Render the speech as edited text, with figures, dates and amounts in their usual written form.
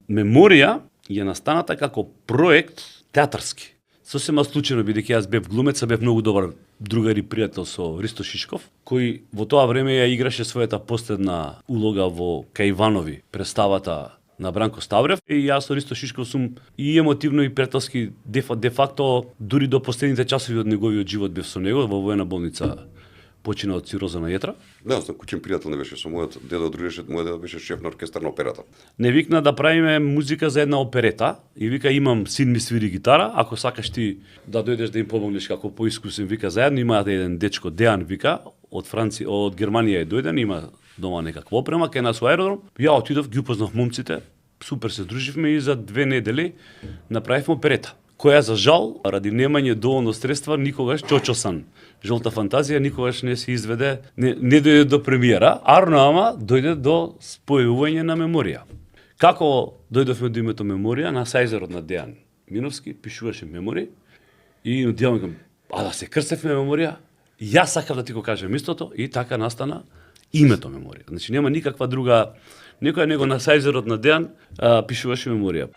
Меморија е настаната како проект театарски. Сосема случајно, бидејќи јас бев глумец, бев многу добар другар и пријател со Ристо Шишков, кој во тоа време ја играше својата последна улога во Кај Иванови, представата на Бранко Ставрев. И јас со Ристо Шишков сум и емотивно и пријателски де факто дури до последните часови од неговиот живот бев со него во воена болница. Почина од цироза на јетра. Да, со куќен пријател не беше, со мојот дедо дружеше, мојот дедо беше шеф на оркестар на операта. Не викна да правиме музика за една оперета и вика имам син ми свири гитара, ако сакаш ти да дојдеш да им помогнеш како поискусен, вика заедно имаат еден дечко Дејан вика од Франција, од Германија е дојден, има дома некаква опрема кај нас во аеродром. Ја отидов, ги упознав момците, супер се друживме и за 2 недели направивме оперета, која за жал, ради немање доволно средства, никогаш Чочосан, Жолта фантазија, никогаш не се изведе, не дојде до премиера, ама дојде до спојување на Меморија. Како дојдовме до името Меморија? На сајзерот на Дејан Миновски, пишуваше Мемори и Дејан викам, да се крстевме Меморија, јас сакав да ти го кажам истото и така настана името Меморија. Значи нема никаква друга, некоја него на сајзерот на Дејан пишуваше Меморија.